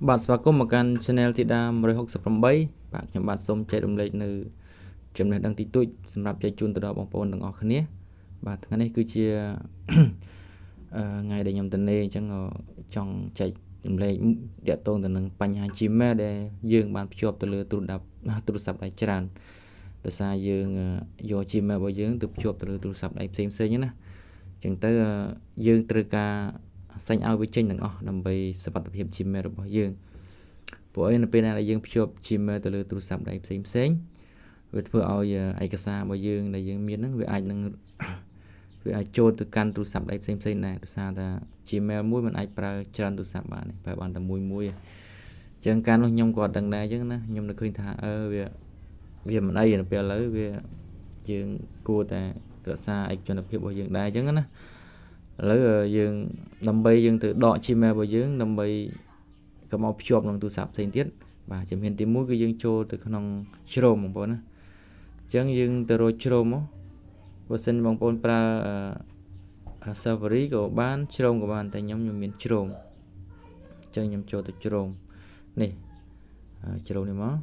បាទស្វាគមន៍មកកាន់ Channel ធីតា168បាទខ្ញុំបាទសូមចែករំលែកនៅចំណេះដឹងតិចតួចសម្រាប់ចែកជូនទៅដល់បងប្អូនទាំងអស់គ្នាបាទថ្ងៃនេះគឺជា ថ្ងៃដែលខ្ញុំទំនេរអញ្ចឹងចង់ចែករំលែកទាក់ទងទៅនឹងបញ្ហា Gmail ដែលយើងបានភ្ជាប់ទៅលើទូរស័ព្ទដៃច្រើនដោយសារយើងយក Gmail របស់យើងទៅភ្ជាប់ទៅលើទូរស័ព្ទដៃផ្សេងផ្សេងណាអញ្ចឹងទៅយើងត្រូវការ sign out វាចេញទាំងអស់ដើម្បីសុវត្ថិភាព Gmail របស់យើងព្រោះអីនៅពេលណាដែលយើងភ្ជាប់ Gmail ទៅលើទូរស័ព្ទដៃផ្សេងផ្សេងវាធ្វើឲ្យឯកសាររបស់យើងដែលយើងមានហ្នឹងវាអាចចូលទៅកាន់ទូរស័ព្ទដៃផ្សេងផ្សេងដែរដោយសារតែ Gmail មួយมันអាចប្រើច្រើនទូរស័ព្ទបានប្រើបានតែមួយមួយអញ្ចឹងកាលនោះខ្ញុំក៏អត់ដឹងដែរអញ្ចឹងណាខ្ញុំនៅឃើញថាអឺវាវាមិនអីនៅពេលឥឡូវវាយើងគួរតែរក្សាឯកជនភាពរបស់យើងដែរអញ្ចឹងណាឥឡូវយើងដើម្បីយើងទៅដក Gmail របស់យើងដើម្បីកុំឲ្យភ្ជាប់នឹងទូរស័ព្ទផ្សេងទៀតបាទជំហានទី1គឺយើងចូលទៅក្នុង Chrome បងប្អូនណាអញ្ចឹងយើងទៅរក Chrome មកបើសិនបងប្អូនប្រើ Safari ក៏បាន Chrome ក៏បានតែខ្ញុំខ្ញុំមាន Chrome អញ្ចឹងខ្ញុំចូលទៅ Chrome នេះ Chrome នេះមក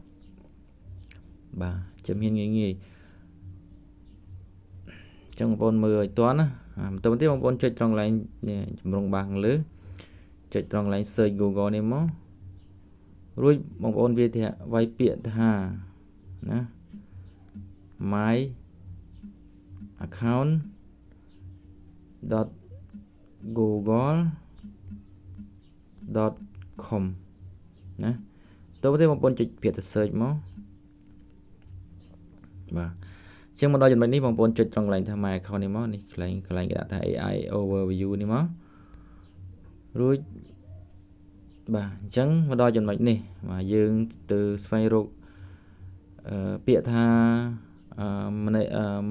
បាទជំហានងាយងាយអញ្ចឹងបងប្អូនមើលឲ្យទាន់ណាបន្តមកទៀតបងប្អូនចុចត្រង់កន្លែងជំរងបាសខាងលើចុចត្រង់កន្លែង search Google នេះមករួចបងប្អូនវាថាវាយពាក្យថាណា my account .google.com ណាទៅទៀតបងប្អូនចុចពាក្យទៅ search មកបាទជាងមកដល់ចំណុចនេះបងប្អូនចុចត្រង់កន្លែងថា my account នេះមកនេះកន្លែងកន្លែងគេដាក់ថា AI overview នេះមករួចបាទអញ្ចឹងមកដល់ចំណុចនេះបាទយើងទៅស្វែងរកអឺពាក្យថា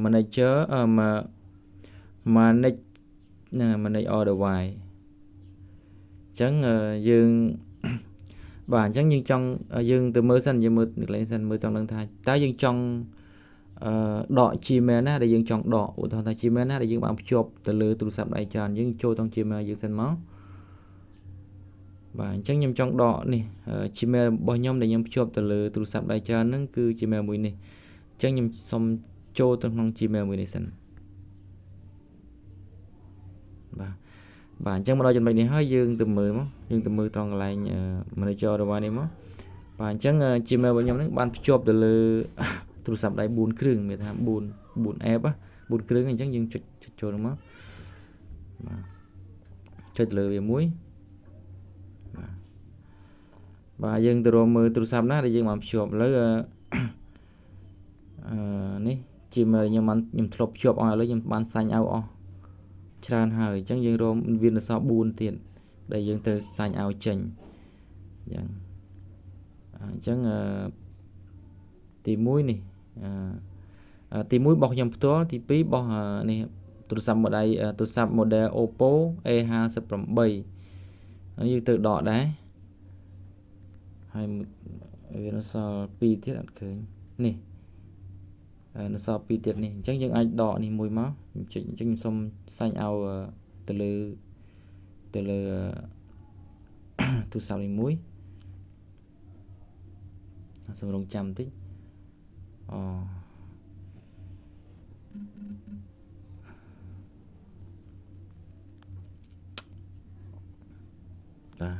manager manage ណា manage all device អញ្ចឹងយើងបាទអញ្ចឹងយើងចង់យើងទៅមើលសិនយើងមើលកន្លែងសិនមើលចង់ដឹងថាតើយើងចង់អឺដក Gmail ណាដែលយើងចង់ដកឧទាហរណ៍ថា Gmail ណាដែលយើងបានភ្ជាប់ទៅលើទូរស័ព្ទដៃច្រើនយើងចូលក្នុង Gmail យើងសិនមកបាទអញ្ចឹងខ្ញុំចង់ដកនេះ Gmail របស់ខ្ញុំដែលខ្ញុំភ្ជាប់ទៅលើទូរស័ព្ទដៃច្រើនហ្នឹងគឺ Gmail មួយនេះអញ្ចឹងខ្ញុំសុំចូលទៅក្នុង Gmail មួយនេះសិនបាទបាទអញ្ចឹងមកដល់ចំណុចនេះហើយយើងទៅមើលមកយើងទៅមើលត្រង់កន្លែង manager របស់នេះមកបាទអញ្ចឹង Gmail របស់ខ្ញុំហ្នឹងបានភ្ជាប់ទៅលើទូរស័ព្ទដៃ4គ្រឿងមានថា4 app 4គ្រឿងអញ្ចឹងយើងចុចចូលមកបាទចុចទៅលើវាមួយបាទបាទយើងទៅរកមើលទូរស័ព្ទណាដែលយើងបានភ្ជាប់ឥឡូវអឺនេះ Gmail ខ្ញុំបានខ្ញុំធ្លាប់ភ្ជាប់អស់ឥឡូវខ្ញុំបាន sign out អស់ច្រើនហើយអញ្ចឹងយើងរកវានៅសល់4ទៀតដែលយើងត្រូវ sign out ចេញអញ្ចឹងអញ្ចឹងអឺទី1នេះអឺទី1របស់ខ្ញុំផ្ទាល់ទី2របស់នេះទូរស័ព្ទ model ទូរស័ព្ទ model Oppo A58 ហើយយើងត្រូវដកដែរហើយវានៅសល់2ទៀតអត់ឃើញនេះនៅសល់2ទៀតនេះអញ្ចឹងយើងអាចដកនេះមួយមកខ្ញុំចុចអញ្ចឹងខ្ញុំសុំ sign out ទៅលើទូរស័ព្ទនេះមួយសូមរងចាំបន្តិចអូបាទ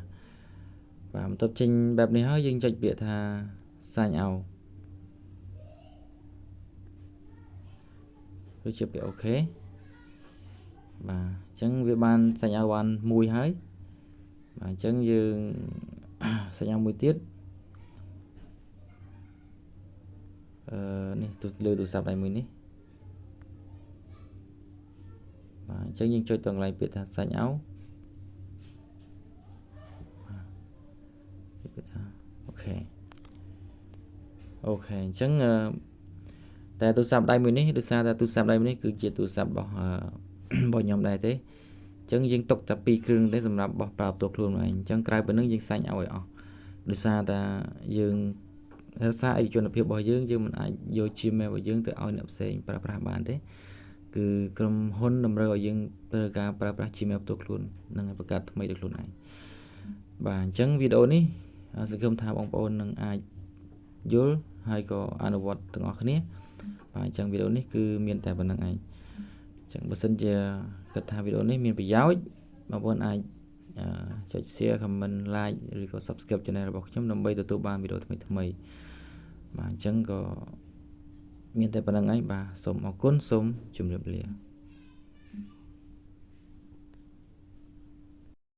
បាទបន្ទាប់ចេញបែបនេះហើយយើងចុចពាក្យថា sign out ដូចជាពាក្យ OK បាទអញ្ចឹងវាបាន sign out បានមួយហើយបាទអញ្ចឹងយើង sign out មួយទៀតអឺនេះលើទូរស័ព្ទដៃមួយនេះបាទអញ្ចឹងយើងចុចទៅកន្លែងពាក្យថា sign out បាទពាក្យថា OK OK អញ្ចឹងតែទូរស័ព្ទដៃមួយនេះដោយសារតែទូរស័ព្ទដៃមួយនេះគឺជាទូរស័ព្ទរបស់របស់ខ្ញុំដែរទេអញ្ចឹងយើងទុកតែ2គ្រឿងទេសម្រាប់បោះប្រើផ្ទាល់ខ្លួនឯងអញ្ចឹងក្រៅពីនឹងយើង sign ឲ្យអស់ដោយសារតែយើងរក្សាឯកជនភាពរបស់យើងយើងមិនអាចយក Gmail របស់យើងទៅឲ្យអ្នកផ្សេងប្រើប្រាស់បានទេគឺក្រុមហ៊ុនតម្រូវឲ្យយើងត្រូវការប្រើប្រាស់ Gmail ផ្ទាល់ខ្លួននិងបង្កើតថ្មីដោយខ្លួនឯងបាទអញ្ចឹងវីដេអូនេះ សង្ឃឹមថាបងប្អូននឹងអាចយល់ហើយក៏អនុវត្តទាំងអស់គ្នាបាទអញ្ចឹងវីដេអូនេះគឺមានតែប៉ុណ្ណឹងឯងអញ្ចឹងបើសិនជាគិតថាវីដេអូនេះមានប្រយោជន៍បងប្អូនអាចចុច share comment like ឬក៏ subscribe channel របស់ខ្ញុំដើម្បីទទួលបានវីដេអូថ្មីថ្មីបាទអញ្ចឹងក៏មានតែប៉ុណ្ណឹងឯងបាទសូមអរគុណសូមជម្រាបលា។